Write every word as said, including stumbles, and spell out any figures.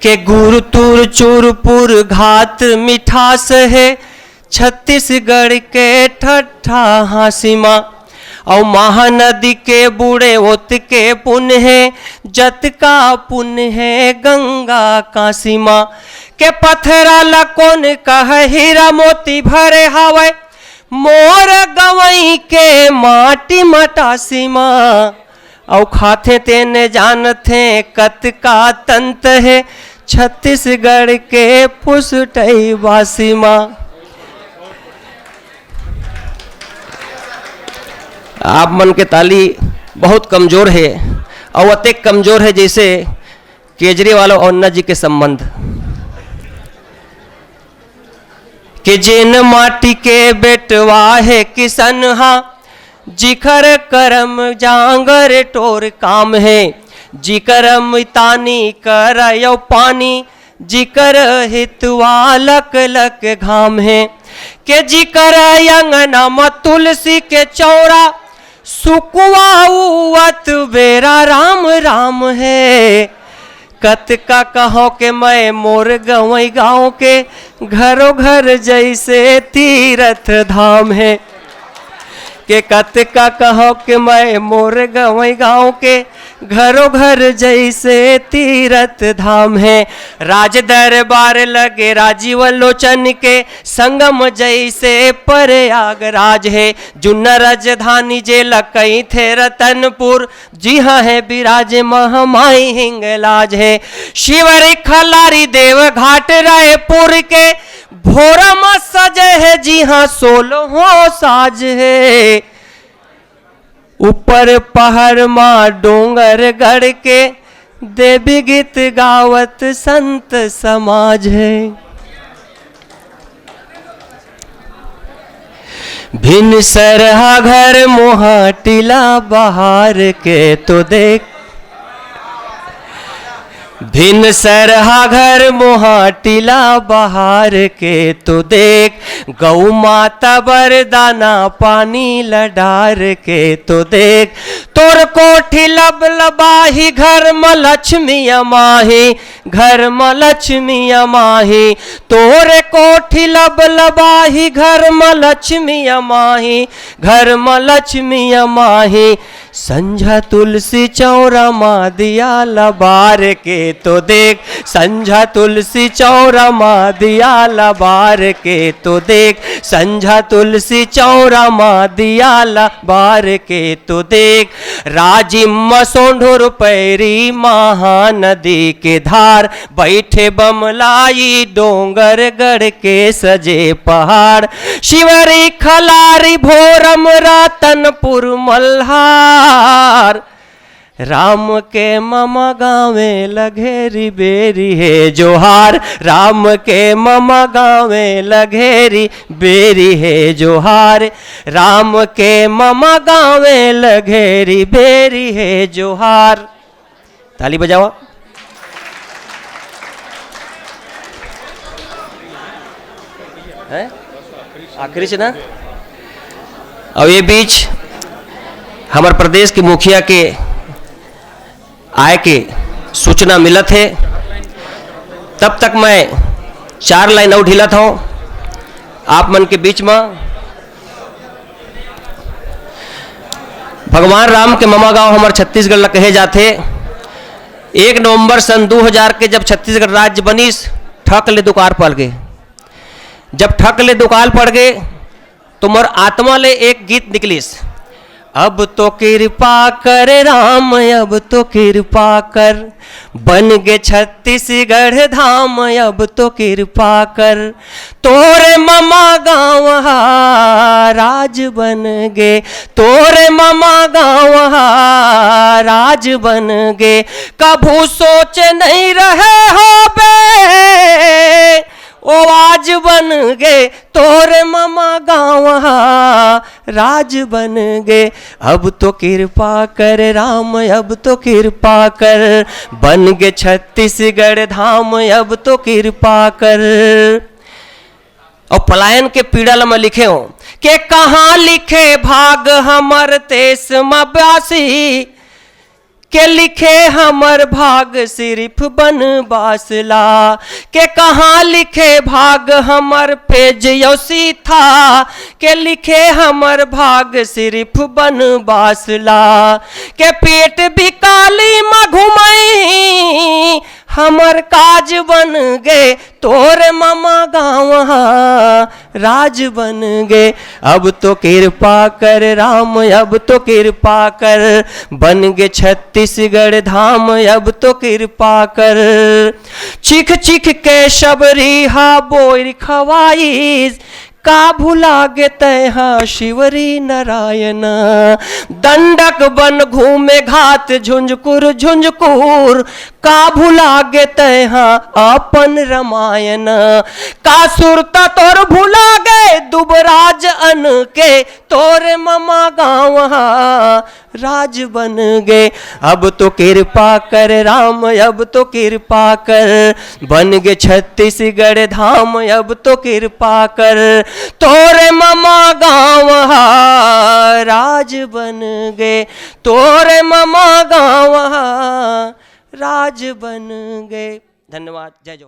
के गुरतुर चुरपुर घात मिठास हे, छत्तीसगढ़ के ठट्ठा हाँसी मा। अउ महानदी के बूड़े ओतके पुन हे, जतका पुन हे गंगा काशी मा। के पथरा ल कोन कह हीरा मोती भरे हवय, मोर गंवई के माटी मटासी मा। अउ खाथे तेन जानथे कतका तंत हे, छत्तीसगढ़ के पुसटई बासी मा। आप मन के ताली बहुत कमजोर हे, अउ अतेक कमजोर हे जैसे केजरीवाल अउ अन्ना जी के संबंध। के जेन माटी के बेटवा हे किसनहा, जिखर करम जांगर टोर काम हे, जिकर मितानी करयो पानी, जिकर हितवा लक लक घाम हे। के जिकर अंगना म तुलसी के चौरा, सुकवा उवत बेरा राम राम हे। कतका कहो के मैं मोर गंवई गांव के, घरो घर जैसे तीरथ धाम हे। के कतका कहो के मैं मोर गंवई गांव के, घरो घर जैसे तीरथ धाम हे। राज दरबार लगे राजीव लोचन के, संगम जैसे प्रयागराज हे। जुन्ना राजधानी जेला कहिथे रतनपुर, जिहां हे बिराजे महामाई हिंगलाज हे। शिवरी खलारी देवघाट रायपुर के, भोरा म सजे हे जिहां सोलहो साज हे। ऊपर पहाड़ म डोंगरगढ़ के, देवी गीत गावत संत समाज हे। भिन सरहा घर मोहा टीला बहार के तो देख, भिन सरहा घर मोहा टीला बहार के तो देख, गऊ माता बर दाना पानी ल डार के तो देख। तोर कोठी लबलबाही घर म लक्ष्मी अमाही, घर म लक्ष्मी अमाही। तोर कोठी लबलबाही घर म लक्ष्मी अमाही, घर म लक्ष्मी अमाही। संझा तुलसी चौरा मा दिया ल बार के तो देख, संझा तुलसी चौरा मा दिया ल बार के तो देख, संझा तुलसी चौरा मा दिया ल बार के तो देख। राजिम म सोंढुर पैरी महानदी के धार, बइठे बमलाई डोंगरगढ़ के सजे पहाड़। शिवरी खलारी भोरम रतनपुर मल्हार। राम के ममा गावे ल घेरी बेरी हे जोहार, राम के ममा गावे ल घेरी बेरी हे जोहार, राम के ममा गावे ल घेरी बेरी हे जोहार। ताली बजावा। हैं? आखिरी से ना। अब ये बीच हमर प्रदेश के मुखिया के आए के सूचना मिलत हे, तब तक मैं चार लाइन अउ ढीलत हौं आप मन के बीच म। भगवान राम के ममा गांव हमर छत्तीसगढ़ ल कहे जाथे। एक नवंबर सन दू हजार के जब छत्तीसगढ़ राज्य बनिस, ठक ले दुकाल पड़ गे। जब ठक ले दुकाल पड़ गे, तो मोर आत्मा ले एक गीत निकलिस, अब तो कृपा कर राम, अब तो कृपा कर, बन गे छत्तीसगढ़ धाम, अब तो कृपा कर। तोरे ममा गांव हा राज बन गे, तोरे ममा गांव हा राज बन गे। कभू सोच नहीं रहे होबे, ओ आज बन गे, तोरे ममा गांव हा राज बन गे। अब तो कृपा कर राम, अब तो कृपा कर, बन गे छत्तीसगढ़ धाम, अब तो कृपा कर। अउ पलायन के पीड़ा ल मैं लिखे हौं, के कहां लिखे भाग हमर देश म बासी, के लिखे हमर भाग सिरिफ बनबास ला। के कहाँ लिखे भाग हमर पेज यौ सीथा, के लिखे हमर भाग सिरिफ बनबास ला। के पेट बिकाली म घुमई हमर काज बन गे, तोर ममा गाँव ह राज बन गे। अब तो किरपा कर राम, अब तो किरपा कर, बन गे छत्तीसगढ़ धाम, अब तो किरपा कर। चिख चिख के शबरी हा बोर खवाइस, का भुला गे तैं हा शिवरी नारायण। दंडक बन घूमे घात झुंझकुर झुंझकुर, का भुला गे तैं हा अपन रामायण। का सुरता तोर भुला गे दुबराज अन के, तोर ममा गाँव हा राज बन गे। अब तो किरपा कर राम, अब तो किरपा कर, बन गे छत्तीसगढ़ धाम, अब तो किरपा कर। तोर ममा गाँव हा राज बन गे, तोर ममा गाँव हा राज बन गे। धन्यवाद, जय जोहार।